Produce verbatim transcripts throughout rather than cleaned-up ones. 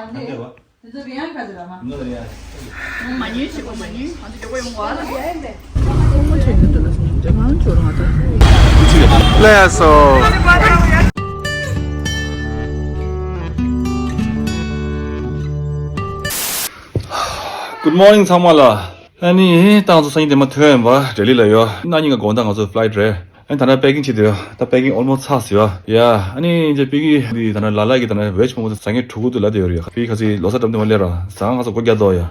མ་ཉུང་ཞིག་མ་ཉུང་། ང་ཚོ་མགྱོགས་པོ་ཡོང་གོ་ཨ་ལ། ལགས་སོ། Good morning ཚང་མ་ལ། ཨ་ནི་ཏང་ཚོ་སང་ཉིན་དེ་མ་ཐོན་པ་ལྡི་ལི་ལ་ཡོད། གནངས་ཉིན་ག་དགོང་དག་ང་ཚོ་ཕ་ལའི་ཊི་རེད། ཨ་ནི་ད་ནི་པེ་ཀིང་བྱེད་དུ་ཡོད། ད་པེ་ཀིང་ཨོལ་མོ་སི་ཚར་ཟིན་ཡོད་ཡ། ཨ་ནི་ཨིན་ཇི་པི་ཀི་འདི་ད་ནི་ལ་ལ་གི་ད་ནི་ཝེ་ཇི་མོ་མོ་ཟ་མཁན་ཕྲུ་གུ་འདུག་ལབ་བསྡད་ཡོད་རེད་ཡ། པི་ཀི་ཁ་སང་ལོ་གསར་འགྲམ་དེ་མ་སླེབས་ར་ཟ་ཁང་ཁ་སང་སྒོ་རྒྱག་འདུག་ཡ།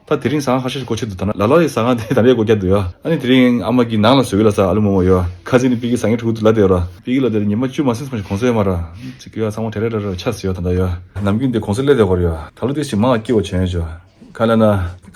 ད་དེ་རིང་ཟ་ཁང་ཁ་ཤས་ཤིག་སྒོ་ཕྱེ་འདུག་ད་ནི་ལ་ལ་ཡི་ཟ་ཁང་དེ་ད་ནི་སྒོ་རྒྱག་འདུག་ཡ། ཨ་ནི་དེ་རིང་ཨ་མ་གིས་ནང་ལ་བཟོས་ཡོད་ལ་ཟ། ཨ་ལུ་མོ་མོ་ཡོད། ཁ་སང་ནི་པི་ཀི་ཟ་མཁན་ཕྲུ་གུ་འདུག་ལབ་བསྡད་ཡོད་ར། པི་ཀི་ལ་དེ་རིང་ཉི་མ་བཅུ་མ་ཟིན་ཙམ་ཞིག་གུང་སེང་ཡོད་མ་ར། ཅིག་གི་ཡ་ཚང་མ་བྲེལ་བྲེལ་བྲེལ་བྲེལ་ཆགས་ཟིན་ཡོད། ད་ལྟ་ཡོད་ནམ་རྒྱུན་དེ་གུང་སེང་སླེབས་བསྡད་ཡོད་རེད་ཡ། ད་ལོ་དེ་ཞིག་མང་བ་སྐྱིད་པོ་བྱོན་ཡོད་ཅོ། ཁ་ལ་ན།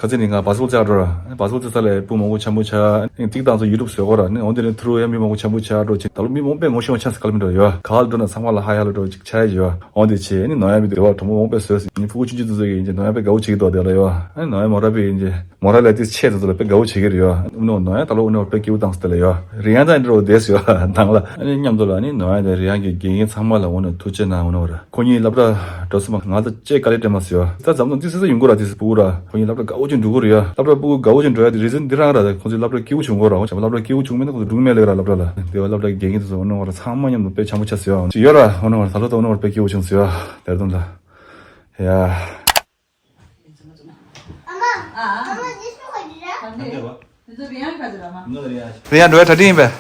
ཁ་ཚིག་ནི་ང་པཱ་སི་པོར་བཙལ་འགྲོ་ར། པཱ་སི་པོར་བཙལ་ས་ལ་སྤུན་མང་པོ་འཆམ་པོ་ཆགས། ནི་ཏིག་ཏང་ཚོ་ཡུ་ཊུབ་བཟོ་གོ་ར། ནི་འོང་དེ་ནི་ཐུ་རུ་ཡ་མི་མང་པོ་འཆམ་པོ་ཆགས་འགྲོ་ཅིག་ད་ལོ་མི་མང་པོས་ངོ་ཤེས་པ་ཆགས་སི་ཀ་ལ་མི་འགྲོ་ཡོད། ག་ལ་འགྲོ་ན་ཚང་མ་ལ་ཧ་ཡ་ལ་འགྲོ་ཅིག་ཆགས་ཡོད། འོང་དེ་ཆེ་ནི་ནོ་ཡ་མི་དེ་བ་གྲོགས་མོ་མང་པོས་བཟོས་སི་ནི་ཕྲུ་གུ་ཆུང་ཆུང་དེ་ཚོ་གིས་ཡིན་ཅིག་ནོ་ཡ་དཔེ་དགའ་བོ་བྱེད་ཀྱི་འདུག་དེ་ལ་ཡོད། ནི་ནོ་ཡ་མོ་ར་པས་ཡིན་ཅིག་མོ་ར་ལས་དེ་ཆེ་དེ་ཚོ་ལ་དཔེ་དགའ་བོ་བྱེད་ཀྱི་རེད་ཡོད། ཨུ་ནོ་ནོ་ཡ་ད་ལོ་ཨུ་ནོ་དཔེ་སྐྱིད་པོ་བཏང་སི་དེ་ལ་ཡོད། རི་ཡན་ཙང་འགྲོ་བསྡད་སི་ཡོད་ནང་ལ། ཨ་ནི་མཉམ་དུ་ལ་ནི་ནོ་ཡ་དེ་རི་ཡན་གྱི་དགེ་རྒན་ཚང་མ་ལ་འོ་ན་ཐུགས་རྗེ་གནང་འོ་ན་བ་ར། ཁོ་གཉིས་སློབ་གྲྭ་འགྲོ་སོང་མ་ང་ཚོ་ཅེ་དཀའ་ལས་སྤྲད་མ་སོང་ཡ། ད་འཛམ་གླིང་འདི་སེ་སེ་ཡོང་གི་ར། དེ་སེ་སྤུ་གུ་ར་ཁོ་གཉིས་སློབ་གྲྭ་དགའ་བོ་ཅིག་འགྲོ་གི་རེད་ཡ། སློབ་གྲྭ་སྤུ་གུ་དགའ་བོ་ཅིག་འགྲོ་ཡ་དེ་རི་ཛན་འདི་རང་ར། ད་ཁོ་ཚོའི་སློབ་གྲྭ་སྐྱིད་པོ་བྱུང་གོ་ར། ཁོ་ཚོ་སློབ་གྲྭ་སྐྱིད་པོ་བྱུང་མེད་ན་ཁོ་ཚོ་འགྲོ་གི་མེད་ལེ་ར། སློབ་གྲྭ་ལ་དེ་བ་སློབ་གྲྭ་གི་དགེ་རྒན་དེ་ཚོ་འོ་ན་བ་ར་ཚང་མ་མཉམ་དུ་དཔེ་འཆམ་པོ་ཆགས་སོང་ཡ། ཅིག་ཡོད་ར་འོ་ན་བ་ར། ད་ལོ་ད་འོ་ན་བ་ར་དཔེ་སྐྱིད་པོ་བྱུང་སོང་ཡ། དེར་དོན་ལ་ཡ། རེད་ཡ། འགྲོ་ཡ་གྲ་སྒྲིག་ཡིན་པས།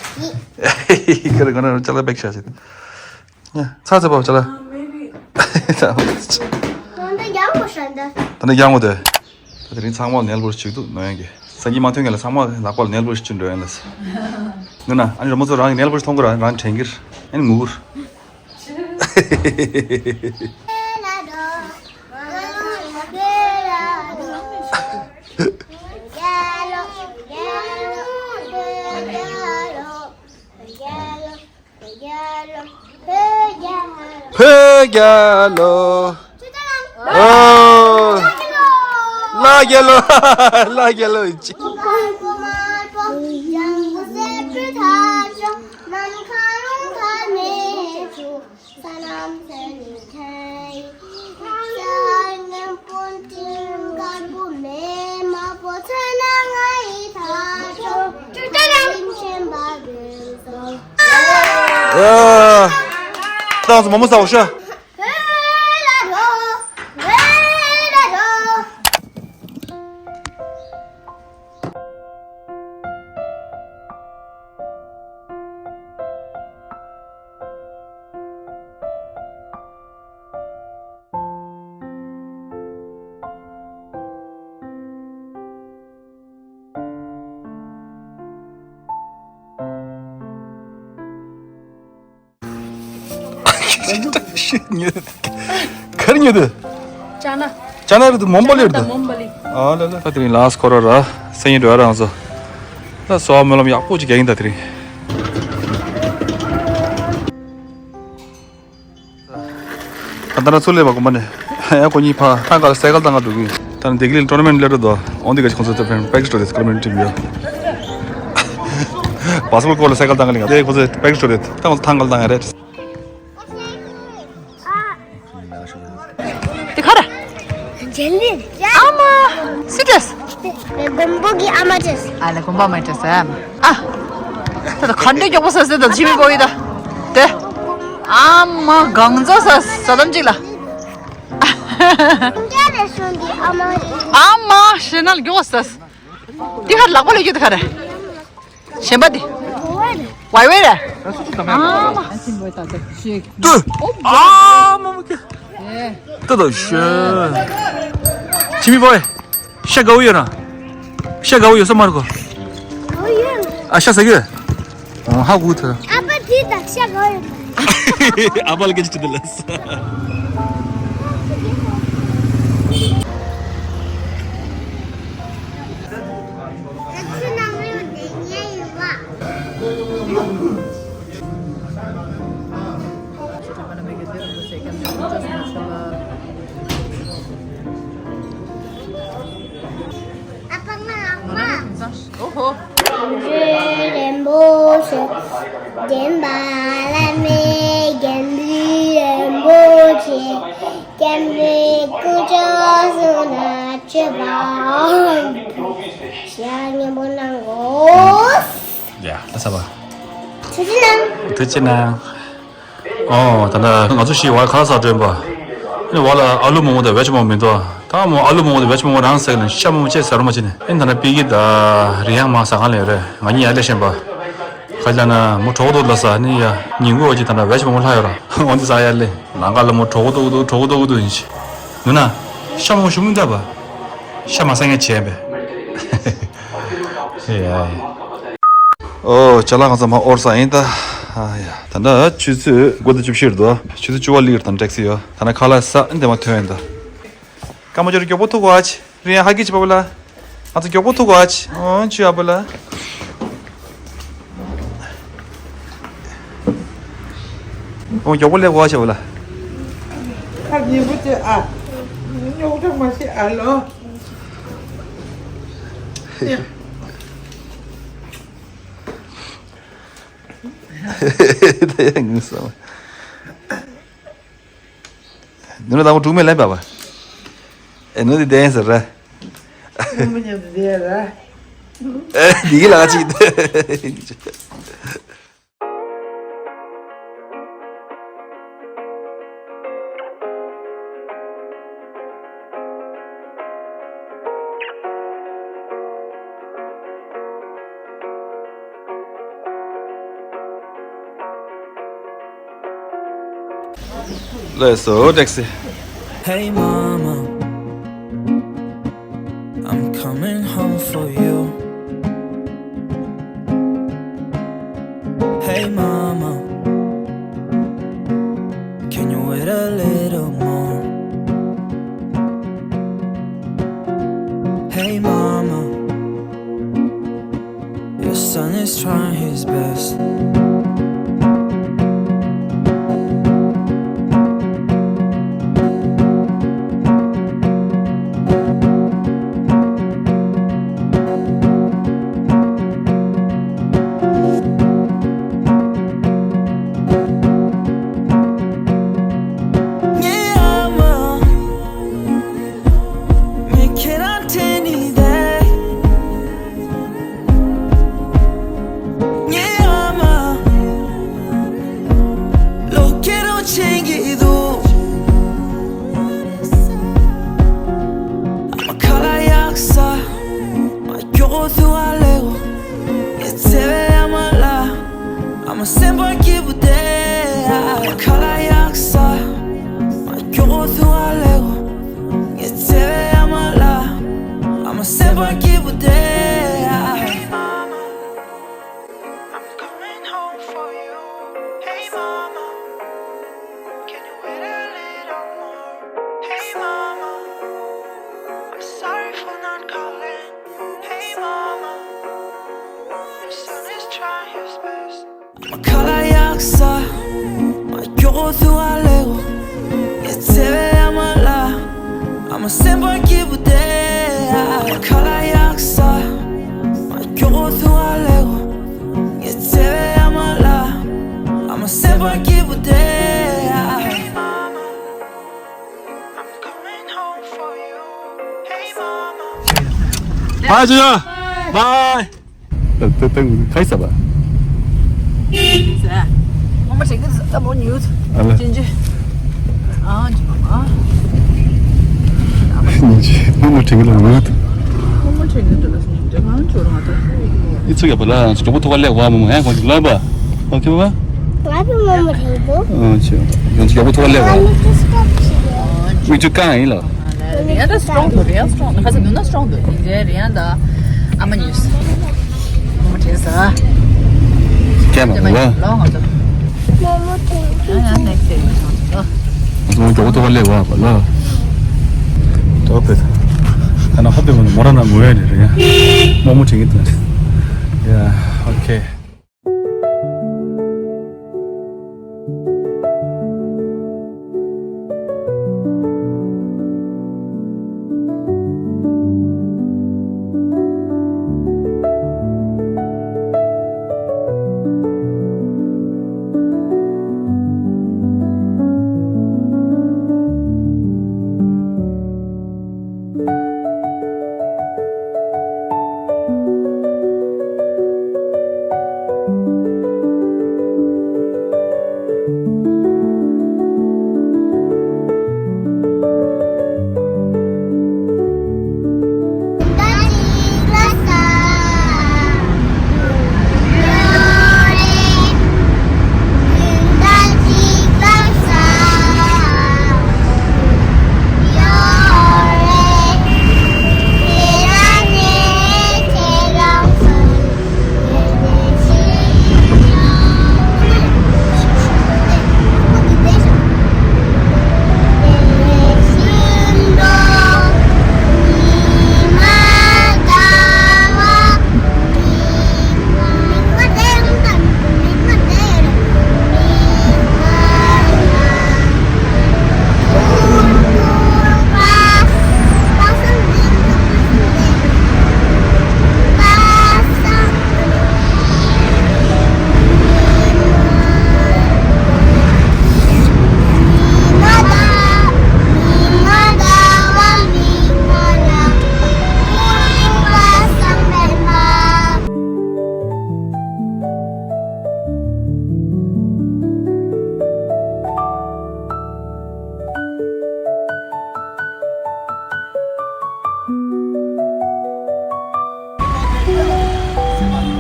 ཁྱོད་རང་ཁོ་ན་ཅ་ལག་པེག་བྱ་ཞིག་ཚ་ཚ་པོ་ཅ་ལག་ད་ནི་ཡག་མོ་དེ། ད་དེ་རིང་ཚང་མ་ནེལ་པོ་ལིཤ་བྱེད་ཀྱི་འདུག་ནོ་ཡ་གི། སང་ཉིན་མ་ཐོན་ངེས་ལ་ཚང་མ་ལག་པ་ལ་ནེལ་པོ་ལིཤ་བྱེད་འགྲོ་ཡ་ལ། ནུ་ན་ཨ་ནི་རོ་མོ་ཚོ་རང་གི་ནེལ་པོ་ལིཤ་མཐོང་གི་ར། རང་དྲན་གི་ར། ཨ་ནི་ངུ་གི་ར། བོད་རྒྱལ་ལོ། ཨོ། ལ་རྒྱལ་ལོ། ལ་རྒྱལ་ལོ། ཨ། ཏང་ཚོ་མ་མོ་ཟ་འོ་ཤ། གར་ཉོས་དུ། ཅ་ན། ཅ་ན་རེད་དུ་མོམ་པ་ལི་རེད་དུ། མོམ་པ་ལི། ཨ་ལ་ལ། ད་དེ་རིང་ལ་སི་ཁོ་ར་ར། སང་ཉིན་འགྲོ་ཡ་རང་བཟོ། ད་སོ་བ་སྨོན་ལམ་ཡག་པོ་ཅིག་རྒྱག་གིན་ད་དེ་རིང་། ད་ལྟ་ན་ཚུར་སླེབས་པ་དགོན་པ་ནས། ཡ་ཁོ་གཉིས་ཕ་ཐང་ག་ལ་སའི་ཀལ་བཏང་ག་འགྲོ་གི། ད་ནི་བདེ་སྐྱིད་ལ་ཊོར་ན་མེན་ཊི་སླེབས་འགྲོ་དོ། འོང་དེ་ག་ཅིག་ཁོང་ཚོ་ད་ཕན་པེག་སི་ཊོར་དེ་སྐར་མིན་ཊི་མི་ཡོད། བཱ་སི་ཀེ་ཊི་ཀོར་ལ་སའི་ཀལ་བཏང་ག་ལིང་ག་དེ་ཁོ་ཚོ་པེག་སི་ཊོར་དེ་ད་ཁོ་ཚོ་ཐང་ག་ལ་བཏང་ཡ་རེད། དེ་ག་རེ། ཇེ་ལི། ཨ་མ། སི་ཊ་སི། མགོན་པོ་གི་ཨ་མ་ཅེས། ཨ་ལ་མགོན་པོ་ཨ་མ་ཅེས་ཨ་མ། ཨ། ད་ད་ག་འདྲ་མགྱོགས་པོ་ཟ་ཟེར་ད་ཇི་མི་པོ་ཡི་ད། དེ། ཨ་མ་གང་ཚ་ཟ་ཟ་དམ་ཅིག་ལ། ཨ་མ་ཞེ་ན་མགྱོགས་ཟ། དེ་ག་ལག་པ་ལ་རྒྱུ་དེ་ག་རེ། གཞན་པ་དེ། ཝའི་ཝའི་རེད། ཨ་མ། ཏུ། ཨ་མ་མ་ཀི། ཏུ་ཏུ་ཤེ། ཁྱི་མི་པོ་ཨེ། ཤ་དགའ་བོ་ཡོད་ར། ཤ་དགའ་བོ་ཡོད་ས་མ་རེད་གོ། ཨ་ཤ་ཟ་གི་ཡོད། ཨ་ཧ་གུ་ཐ། ཨ་ཕ་དེ་དང་ཤ་དགའ་བོ་ཡོད། ཨ་ཕ་ལ་སྐད་ཆ་དྲིས་འདི་ལ། ཨོ་ཧོ། རིན་པོ་ཆེ། འདྲེན་པ་བླ་མེད་རྒྱལ་པོའི་རིན་པོ་ཆེ། རྒྱལ་པོའི་ ཀུན་སྤྱོད་སུ་ན་སྤྱོད་པའམ། ཞལ་སྙན་པོ་གནང་གོ། ཡ། ད་ས་བ། ཐུགས་རྗེ་གནང་། ཐུགས་རྗེ་གནང་། ཨོ། ད་ནི་ང་ཚོ་ཞིག་བར་ཁ་ལག་ཟ་འགྲོ་ཡིན་པ། ཨ་ནི་བར་ལ་ཨ་ལུ་མོག་མོག་དང་བེ་ཅ་མོག་མི་འདུག་ད་མོ་ཨ་ལུ་མོག་མོག་དང་བེ་ཅ་མོག་མོག་རང་ཟེར་ལ་ཤ་མོག་མོག་ཅེས་ཟ་རུ་མ་བྱེད་ནས། ཨེ་ད་ནི་པི་ཀི་ད་རི་ཡང་མ་ཟ་ག་ལ་ཡོད་རེད། ང་གཉིས་ཡར་སླེབས་བཞིན་པ། ཁ་ལ་ན་མོ་གྲོགས་འདུག་ལ་ཟ་ནི་ཡ། ཉིན་གུང་འོ་ཅི་ད་ནི་བེ་ཅ་མོག་མོག་ལྷག་ཡོད་ར། འོ་འདི་ཟ་ཡ་ལེ། ནང་ག་ལ་མོ་གྲོགས་འདུག་འདུག་གྲོགས་འདུག་འདུག་ཡིན་ཞིག་ནུ་ན། ཤ་མོག་ཞུ་མི་འདའ་བ། ཤ་མ་ཟ་ངས་བྱས་པས། ཨོ། ཅ་ལག་ང་ཚོ་མ་ཨོར་ས་ཡིན་ད། ཨ་ཡ། ད་ལྟ་ཆུ་ཚོད་དགུ་དང་བཅུ་བཞི་རེད་དོ། ཆུ་ཚོད་བཅུ་པ་ལིར་དང་ཊེག་སི་ཡོད། ད་ནི་ཁ་ལག་ཟ་འདི་མ་ཐོན་ཡིན་ད། ཀ་མ་ཅོར་མགྱོགས་པོ་ཐུག་གོ་ཨ་ཅི། རི་ཡང་ཧ་གི་ཅི་པ་བུ་ལ། ང་ཚོ་མགྱོགས་པོ་ཐུག་གོ་ཨ་ཅི། ཨོ་ཅི་ཨ་བུ་ལ། ཨོ་མགྱོགས་པོ་ལས་གོ་ཨ་ཅི་བུ་ལ། ཁ་ཉན་པོ་ཅི་ཨ། རྙོག་དྲ་མ་ཤི་ཨ་ལོ། ད་ཡ་ངུ་སོང་། ནུ་ལ་དང་པོ་དཀྲུག་མེད་ལན་པ་བ། ཨེ་ནུ་དེ་བདེན་ཟེར་ར། ནུ་མི་ཉམས་བདེ་ར། ཨེ་འདི་གི་ལ་ཅིག Let's go, taxi. Hey mama, I'm coming home for you. Hey mama, can you wait a little more? Hey mama, your son is trying his best. ངའི་ཨ་མ་ལོ་སྐྱེ་རོ་ཆེན་གྱི་འདུག་ཨ་མ་ཁ་ལ་ཡག་ས་མ་ཀྱོག་གོ་ཐུ་ཨ་ལེ་གོ། ངའི་བརྩེ་བའི་ཨ་མ་ལ་ཨ་མ་སེམས་པ་སྐྱིད་པོ་དེ། ཨ་མ་ཁ་ལ་ཡག་ས་མ་ཀྱོག་གོ་ཐུ་ཨ་ལེ་གོ། ངའི་བརྩེ་བའི་ཨ་མ་ལ་ཨ་མ་སེམས་པ་སྐྱིད་པོ་དེ། I'm coming home for you. Hey mama, can you wait a little more? Hey mama, I'm sorry for not calling. Hey mama, your son is trying his best. ཁ་ལ་ཡག་ས་མ་ཀྱོག་གོ་ཐུ་ཨ་ལེ་གོ། ངའི་བརྩེ་བའི་ཨ་མ་ལ་ཨ་མ་སེམས་པ་སྐྱིད་པོ་དེ། ཁ་ལ་ཡག་ས་མ་ཀྱོག་གོ་ཐུ་ཨ་ལེ་གོ། ངའི་བརྩེ་བའི་ཨ་མ་ལ་ཨ་མ་སེམས་པ་སྐྱིད་པོ་དེ། Hey mama, I'm coming home for you. Hey mama. Bye, Junior. Bye. ད་ད་ད་ཁ་ཡི་ས་བ། ཟ། ངོ་མ་དྲན་གི་འདུག་ད་མོ་ཉུལ། ཨ་ལ། ཅན་ཅི། ཨ་ཅི་མ་མ། ཉིན་ཅི་ངོ་མ་དྲན་གི་ལ་ཉུལ། ངོ་མ་དྲན་གི་འདུག་ལ་སུ་ཉིན་དེ་ང་ཅོ་རང་ད། ཨི་ཚུགས་ཡ་བ་ལ་ང་ཚོ་མགྱོགས་པོ་ཐུག་ག་ལེགས་བ་མོ་མོ་ཧན་གོ་ཅིག་ལ་བ། ཨོ་ཁེ་བ། ང་ཚོ་མོ་མོ་དྲན་གི་འདུག་ཨོ་ཅི། ང་ཚོ་མགྱོགས་པོ་ཐུག་ག་ལེགས་བ། ང་ཚོ་སི་ཊོབ་བྱེད་གི་ཡོད། མི་ཚོ་གང་ཡིན་ལ། རེད་ཡ་ད་སི་ཊོང་འདུག་རེད་ཡ་སི་ཊོང་འདུག་ཁ་ས་ནུ་ན་སི་ཊོང་འདུག་ཡིན་རེད་རེད་ཡ་ད། ཨ་མ་ཉུས། མོ་དྲན་ས། ཀྱེ་མ་ལ། ལོ་ང་ཚོ། མོ་མོ་དྲན་ཡ་ཡ་ནེག་སི་ཌེ་ང་ཚོ། ང་ཚོ་མགྱོགས་པོ་ཐུག་པ་ལས་བ་བ་ལ། ཏོ་པེ། ད་ན་ཧ་པེ་མོ་ན་མོ་ར་ན་མོ་ཡ་ནི་རེད་ཡ། མོ་མོ་དྲན་གི་ད། ཡ་ཨོ་ཁེ།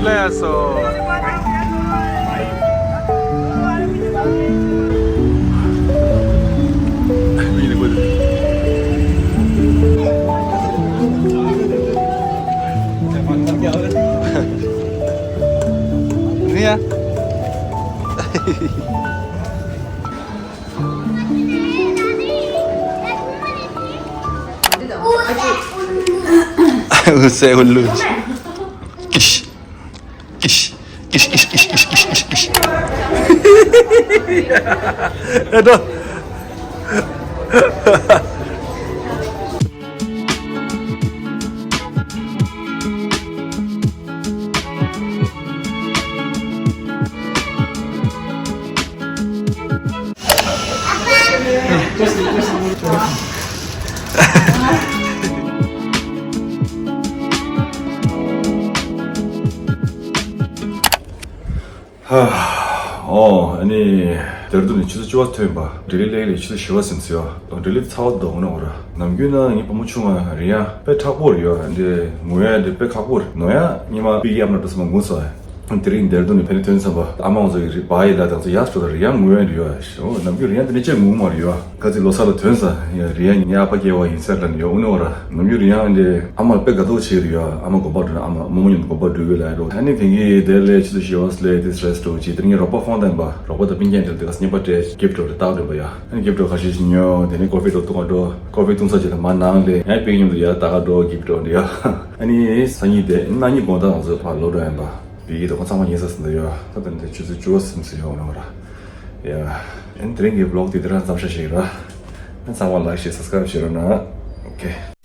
ལ་ཡ་སོ། ནི་ཡ། སེ་ཧུ་ལུ། ཀིཤ། ཀིཤ། ཀིཤ། ཀིཤ། ཀིཤ། ཨེ་ཏོ། ཨོ། ཨ་ནི། དེར་དུ་ནི་ཆུ་ཚོད་བཅུ་པ་ཐོན་པ། ལྡི་ལི་སླེབས་ལས་ཆུ་ཚོད་བཞི་པ་ཟིན་སོང་ཡ། ལྡི་ལི་ཚ་བ་འདུག་ནོ་ར། ནམ་རྒྱུན་ན་ངའི་བུ་མོ་ཆུང་བ་རེད་ཡ། དཔེ་མཁྲེགས་པོ་རེད་ཡ། འདི་ངུ་ཡ་འདི་དཔེ་ཁག་པོ་རེད། ནོ་ཡ་ཉི་མ་པི་ཡ་མ་འགྲོ་སོང་ངུ་སོང་ཡ། དེ་རིང་དེར་དུ་ནི་ཕེབས་ནས་ཐོན་ཙམ་པ། ཨ་མ་ང་ཚོ་ཡི་རི་བ་ཡི་ལ་དང་ཚོ་ཡ་སྤྲོ་ད་རེད་ཡ། ངུ་ཡ་རེད་ཡ། ཨོ། ནམ་རྒྱུན་རེད་ཡ་འདི་ནས་ཅེས་ངུ་མ་རེད་ཡ། ག་ཚོད་ལོ་གསར་ལ་ཐོན་ས་ཡ། རེད་ཡ་ངའི་ཨ་ཕ་སྐྱེ་བ་ཡིན་ཟེར་ལ་ནི་ཡ། འུ་ནི་འོ་ར། ནམ་རྒྱུན་རེད་ཡ་འདི་ཨ་མ་དཔེ་དགའ་ཏོག་བྱེད་རེད་ཡ། ཨ་མ་དགོན་པ་འགྲོ་ན་ཨ་མ་རྨོ་མོ་མཉམ་དུ་དགོན་པ་འགྲོ་གི་ལ་འགྲོ། ཨ་ནི་དེང་གི་དེ་ལས་ཆུ་ཚོད་བཞི་པ་སླེབས་ཏེ་རེ་སི་ཊི་འོ་བྱེད། དེ་རིང་ངའི་རོགས་པ་ཧྥོན་དང་པ་རོགས་པ་དང་སྤུན་ཀྱག་འདྲ་དེ་ག་ས་ཉེ་པ་སྤྲད་གིབ་ཊི་འགྲོ་རེད་ཏག་འགྲོ་པ་ཡ། ཨ་ནི་གིབ་ཊི་འགྲོ་ཁ་ཤས་ཤིག་ཉོ། དེ་ནི་ཀོ་ཕི་འགྲོ་བཏུང་བ་འགྲོ། ཀོ་ཕི་བཏུང་ས་ཅིག་ལ་མ་ནང་ལས་ཡང་པིག་མཉམ་དུ་ཡ་ཏག་འགྲོ་གིབ་ཊི་འགྲོ་འདི་ཡ། ཨ་ནི་སང་ཉིན་དེ་གནངས་ཉིན་དགོང་དག་ང་ཚོ་ཕར་ལོག་འགྲོ་ཡིན་པ། བི་གི་དོ་ཁོ་ཚང་མ་ཉེ་ས་ཟིན་ད་ཡོད། ད་དེ་ནི་ཆུ་ཚོད་བཅུ་པ་ཟིན་ས་ཡོད་ནོ་ར། ཡ། ཨ་ནི་དེ་རིང་གི་བི་ལོག་དེ་དེ་རང་མཚམས་བཞག་ཞིག་ར། ཨ་ནི་ཚང་མ་ལའིཀ་ཤེར་སབ་སི་ཀ་རེབ་བྱེད་རོགས་གནང་། ཨོ་ཁེ།